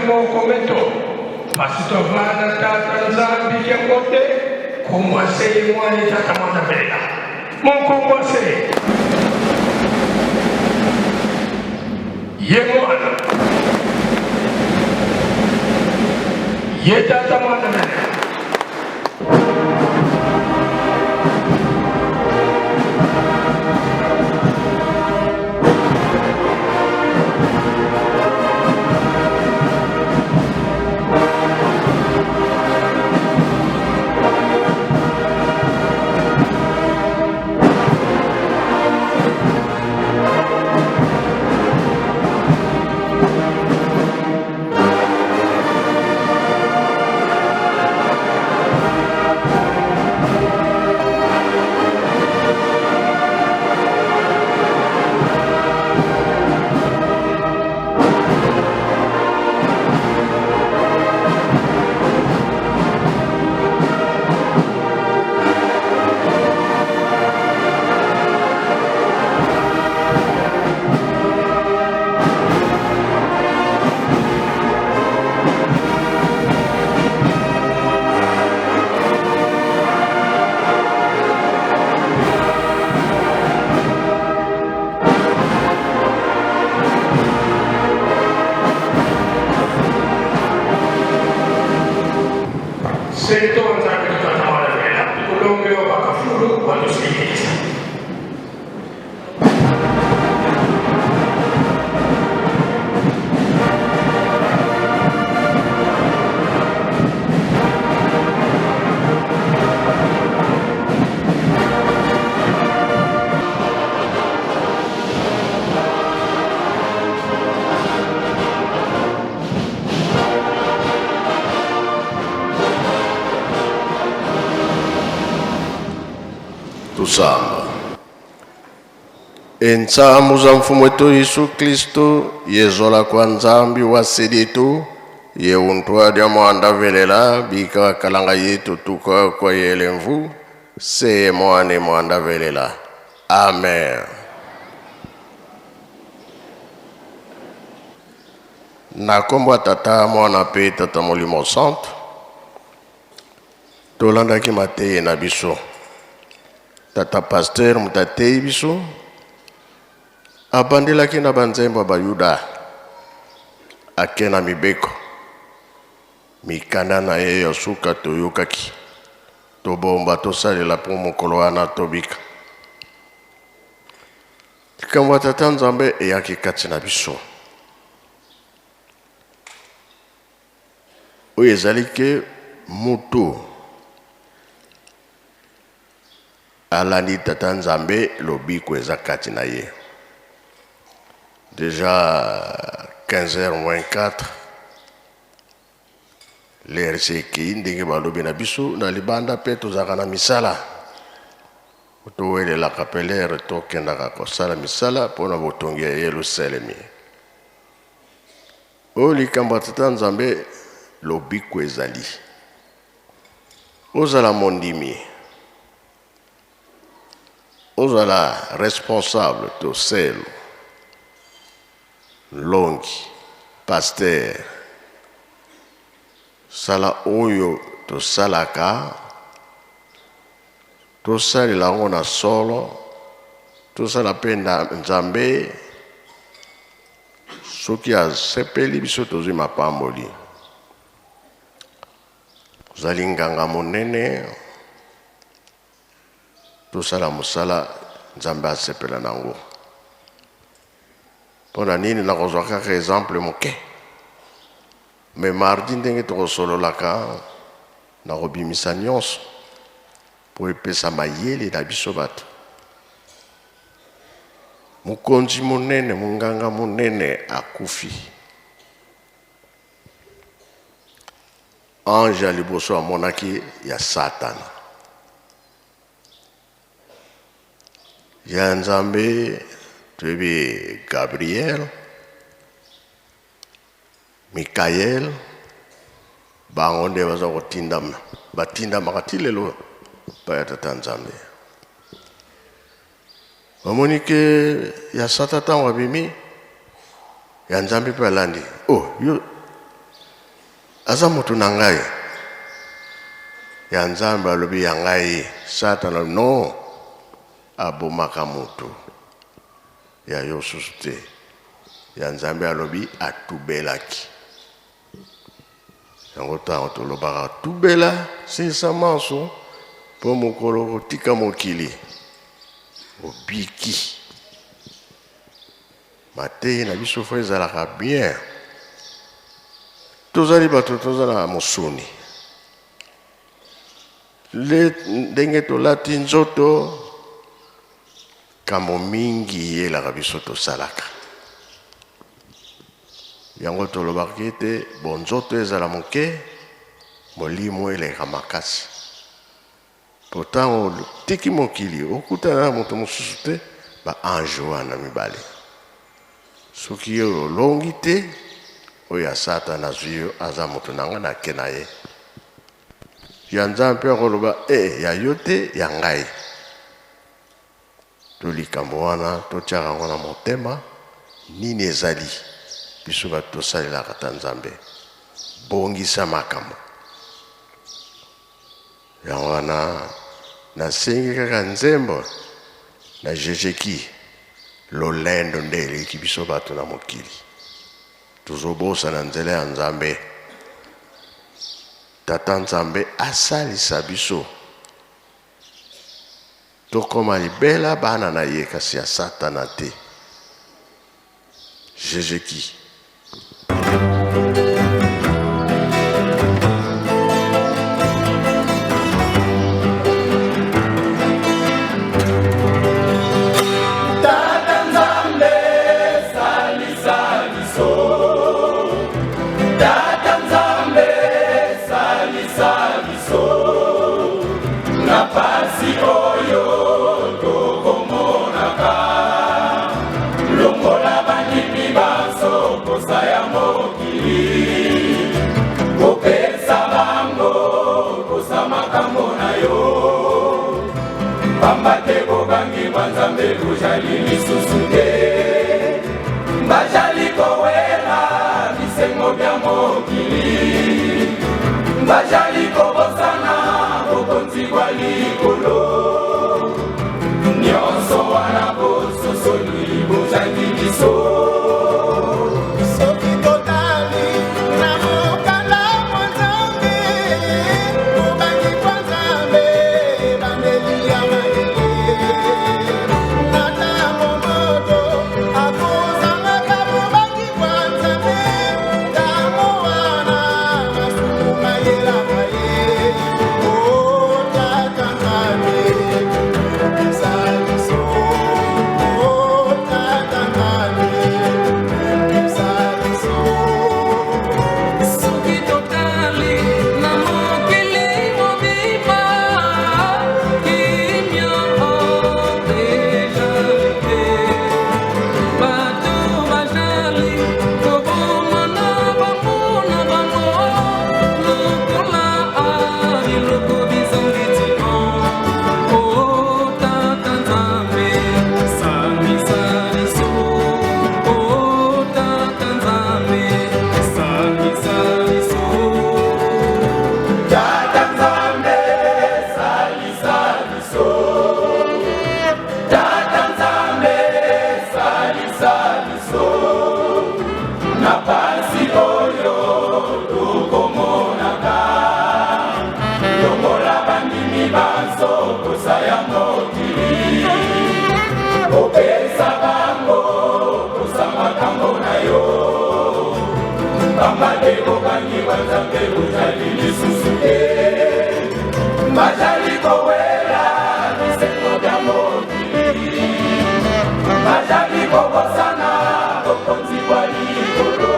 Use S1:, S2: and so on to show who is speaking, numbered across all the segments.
S1: moko meto pasi twavanda tata Nzambi kia mbote kumwase ye mwani tata mwana velela moko mwase ye mwana ye tata mwana velela. Seto Nzambe tata mwana velela kulongelo bakafulu watusindikiza.
S2: Tusamba. Entsamu za mfumu wetu Yesu Kristo yezola kwa Nzambi wa seditu ye untwa dia mwanda velela bika kalanga yetu tuka kwa yelemvu se mwane mwanda velela. Amen. Na kombo ya Tata, Mwana mpe Tata Molimo Santu, tolandaki mateyi na biso. Tata Pasteur moto ateyi biso, abandelaki na banzembo ya Bayuda, ake na mibeko, mikanda na ye ya suka toyokaki, tobomba tosalela mpo mokolo wana tobika. Likambo ya Tata Nzambe eyaki kati na biso, oyo ezali ke mutu alandi Tata Nzambe, lobiko eza kati na ye. Deja 15 heures moins 4 l'heure se ekei ndenge balobi na biso na libanda, mpe tozalaka na misala towelelaka mpe lere tokendaka kosala misala mpo na botongi ya Yelusalemi. Oyo likambo ya Tata Nzambe, lobiko ezali ozala mondimi, ozala responsable to selo longi pasteur, sala oyo tosalaka, tosalela yango na solo, tosala mpe na Nzambe. Soki asepeli biso tozwi mapamboli. Ozali nganga monene, tosala mosala Nzambe asepela nango. Mpo na nini nakozwa kaka exemple moke, me mardi ndenge tokosololaka nakobimisa nyonso mpo epesa mayele na biso bato. Mokonzi monene, monganga monene akufi. Ange ya liboso amonaki ya Satana. Ya Nzambe toyebi Gabriel, Mikael, bango nde baza kotindama, batindamaka ti lelo pa ya Tata Nzambe. Bamoni ke ya Satan ntango abimi, ya Nzambe mpe alandi. Oh, yo Aza moto na ngai. Ya Nzambe alobi ya ngai. Satana alobi non, abomaka moto. Ya yo susu te. Ya Nzambe alobi atubelaki. Yango ntango tolobaka tubela silisa manso mpo mokolo okotika mokili obiki. Mateyi na biso fo ezalaka bien. Tozali bato toza na mosuni. Le ndenge tolati nzoto kambo mingi eyelaka biso tosalaka. Yango tolobaka ete bonzoto ezala moke, molimo eleka makasi. Po tango otiki mokili okutana na moto mosusu te, ba anges wana mibale. Soki yo olongi te, oyo ya Satana azwi yo, aza moto na nga nake na ye. Ya Nzambe pe akoloba eh ya yo te, ya ngai. To likambo wana totiaka yango na motema, nini ezali biso bato tosalelaka ta Nzambe. Bongisa makambo. Yango wana nasengi kaka nzembo na Jejeki, lolendo nde eleki biso bato na mokili. Tozobosana nzela ya Nzambe. Tata Nzambe asalisa biso tokoma libela bana na ye, kasi ya Satana te. Jejeki.
S3: Tata Nzambe salisa biso, Tata Nzambe salisa biso na pasi oyo tokomonaka, longola bandimi banso posa ya mokili, kopesa bango posa makambo na yo, pamba te bobangi bwa Nzambe bozali lisusu te, bazali kowela bisengo bya mokili, bazali kobosana bokonzi bwa likolo, nyonso wana bososoli bozangi biso.
S4: Soki totali na mokanda mwa Nzambe, bobangi bwa Nzambe ebandeli ya mayele. Na ntango moto akozangaka bobangi bwa Nzambe, ntango wana masumu mayelaka ye. O Tata Nzambe, limbisa biso. O Tata Nzambe, limbisa biso.
S5: Soki totali na mokili mobimba, kimia ezali te. Bato bazali kobomana bango na bango lokola biloko bizangi ntina. O Tata Nzambe, sangisa biso. O Tata Nzambe, sangisa biso.
S3: Tata Nzambe salisa biso, Tata Nzambe salisa biso na pasi oyo tokomonaka, longola bandimi banso posa ya mokili, kopesa bango posa makambo na yo, pamba te bobangi bwa Nzambe bozali lisusu te, bazali kowela bisengo bya mokili, bazali kobosana bokonzi bwa likolo,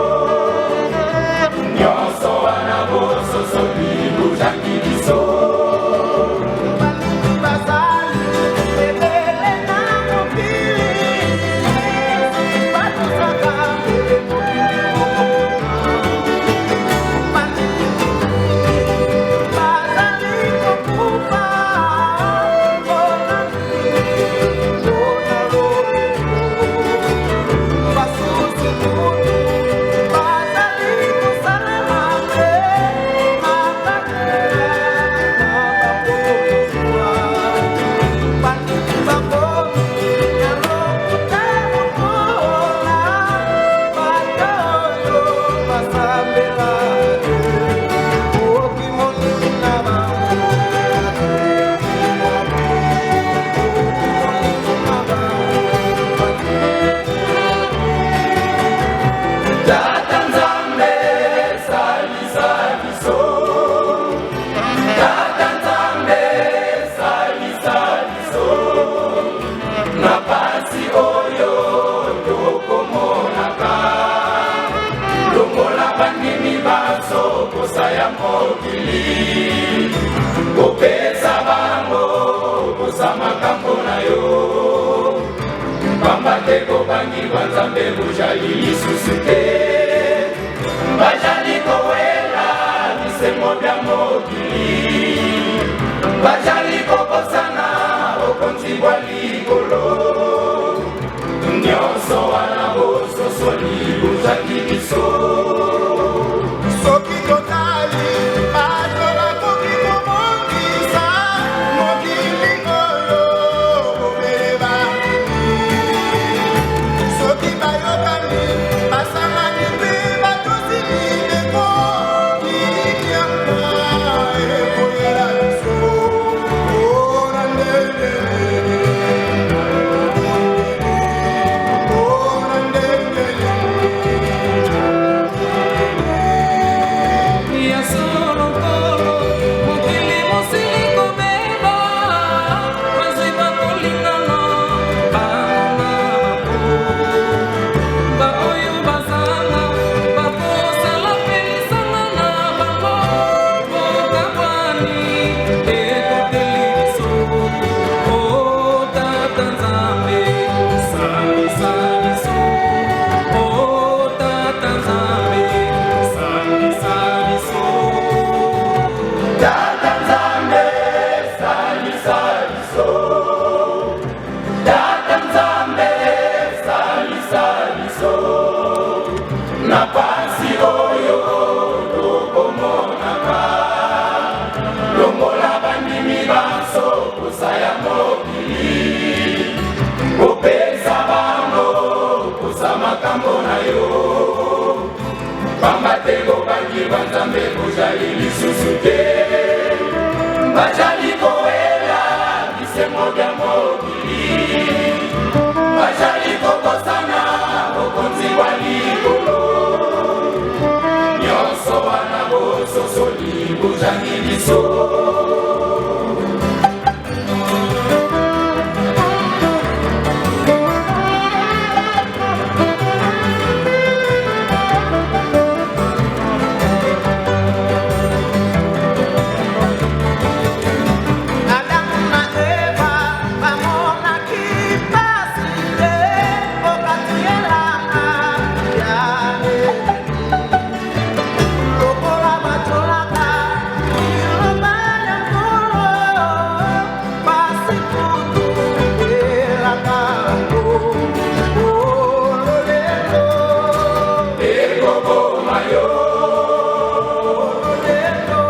S3: nyonso wana bososoli bozangi biso.
S4: Balingi bazali ebele na mokili, batusaka mokili mokoma. Balingi bazali kokufa mpona nini, mpona lolingo.
S3: Na pasi oyo tokomonaka, longola bandimi banso posa ya mokili, kopesa bango posa makambo na yo, pamba te bobangi bwa Nzambe bozali lisusu te. Bazali kowela bisengo bya mokili, bazali kobosana bokonzi bwa likolo. Nyonso wana bososoli bozangi biso.
S4: Soki totali bato bakoki kobongisa mokili oyo bobele bandimi. Soki bayokani basangani mpe batosi mibeko, kimia ekoyela biso. Oh, na ndenge nini? Oh, na ndenge nini?
S5: Ya solo nkolo, mokili mosili kobeba, bazwi bakolingana bango na bango, baoyo bazanga bakosala mpe lisanga na bango, bokabwani ekoteli biso. O Tata Nzambe, sangisa biso. O Tata Nzambe, sangisa biso.
S3: Tata Nzambe, salisa biso. Tata Nzambe, salisa biso. Na pasi oyo tokomonaka, longola bandimi banso posa ya mokili, kopesa bango posa makambo na yo, pamba te bobangi bwa Nzambe bozali lisusu te. Bazali kowela bisengo bya mokili, bazali kobosana bokonzi bwa likolo. Nyonso wana bososoli bozangi biso.
S4: Adamu na Eva bamonaki pasi te okati elanga ya Edeni, lokola batolaka liloba ya Nkolo, pasi kutu elaka yango. Oh, lolendo.
S3: Ekoboma yo.
S4: Lolendo.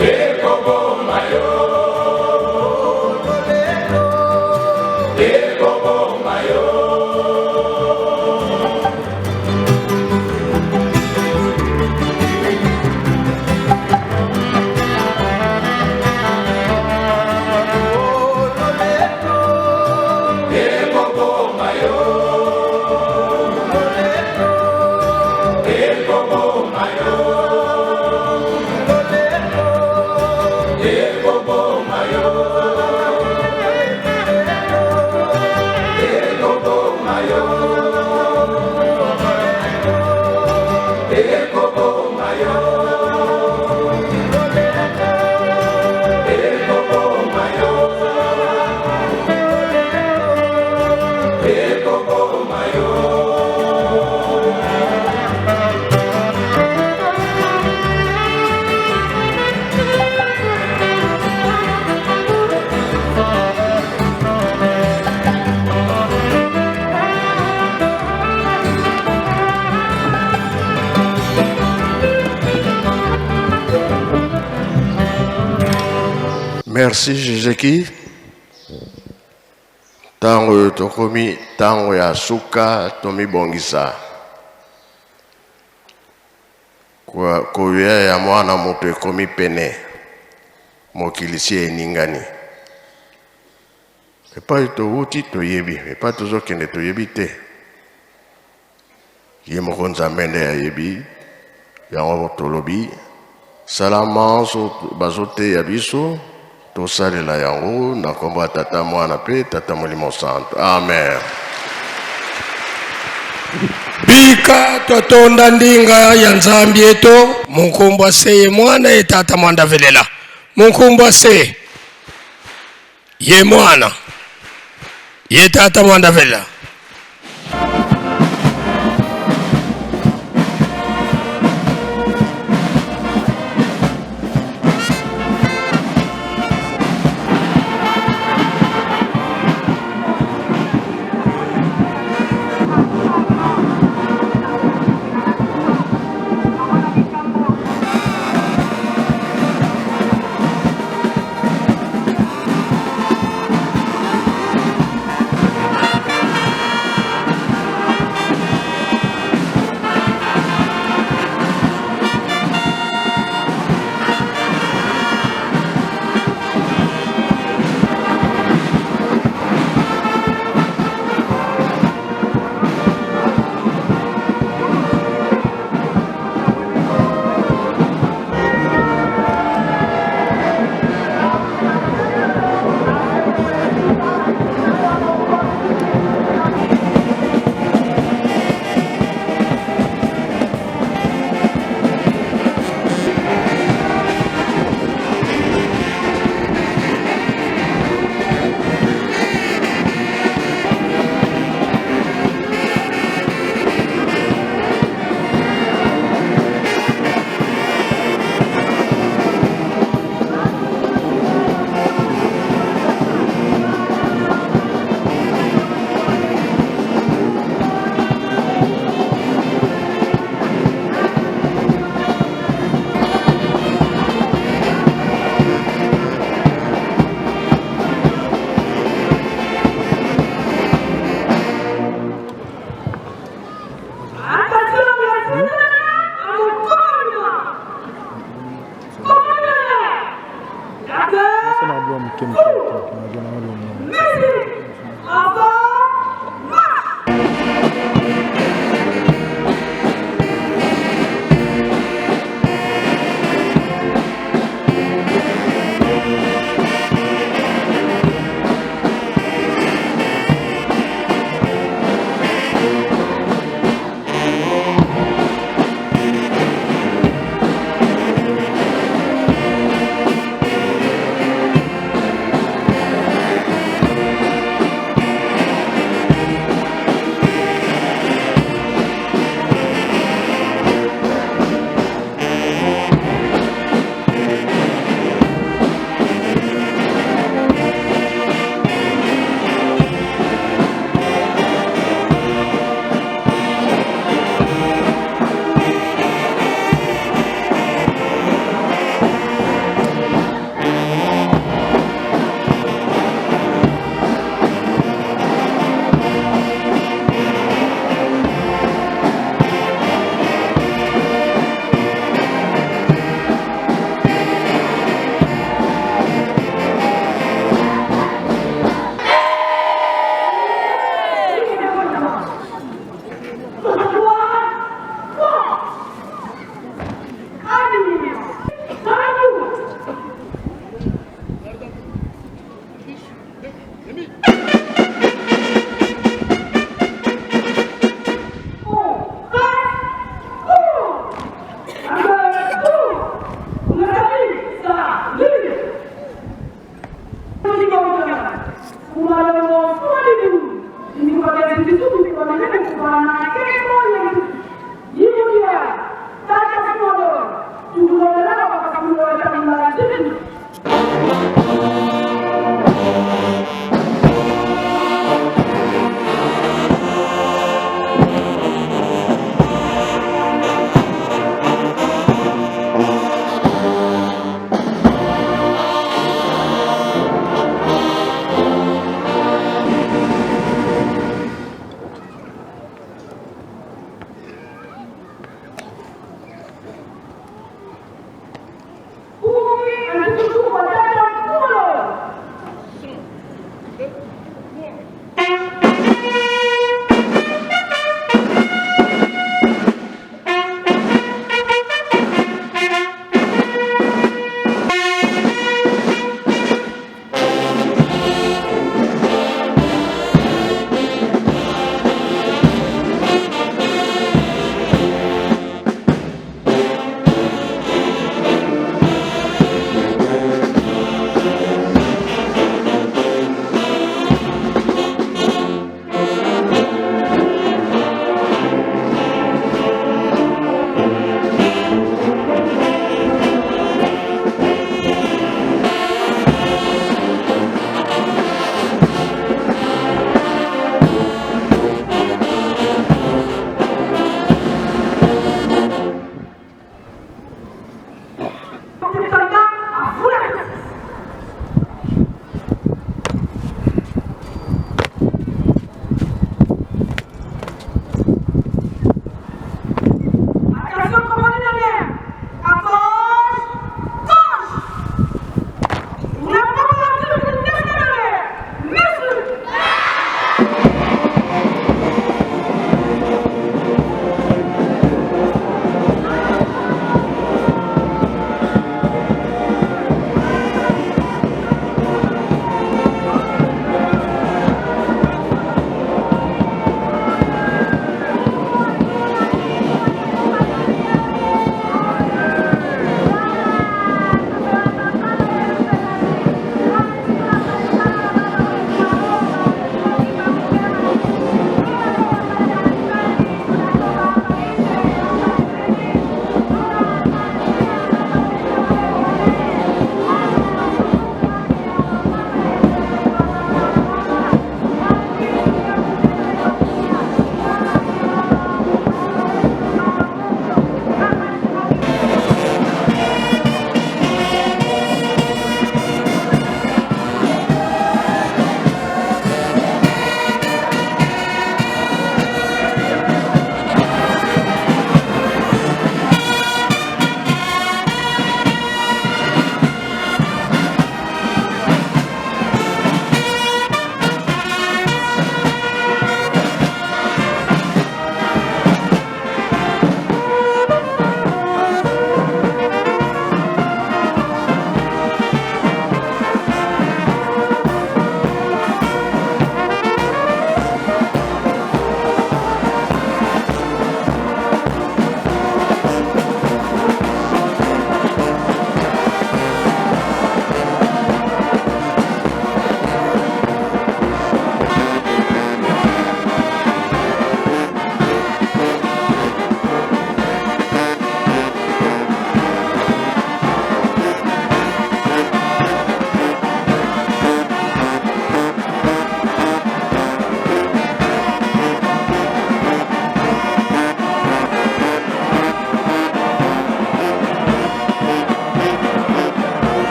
S3: Ekoboma yo.
S4: Lolendo.
S3: Ekoboma yo.
S4: Oh, lolendo.
S3: Ekoboma yo.
S4: Lolendo.
S3: Ekoboma yo.
S4: Lolendo.
S3: Ekoboma yo. Ekoboma yo. Ekoboma yo. Ekoboma yo. Ekoboma yo.
S2: Merci Jésus. Ntango oyo tokomi ntango ya suka, tomibongisa. Koya ya mwana moto ekomi pene, mokili si eningani. Epai towuti toyebi, epai tozokende toyebi te. Ye moko Nzambe nde ayebi yango. Tolobi sala manso bazoteya biso. Tosalela yango na nkombo ya Tata, Mwana mpe Tata Molimo Santo. Amen.
S1: Bika twatonda ndinga ya Nzambi eto munkumbwa se ye mwana ye tata mwanda velela munkumbwa se ye mwana ye tata mwanda velela.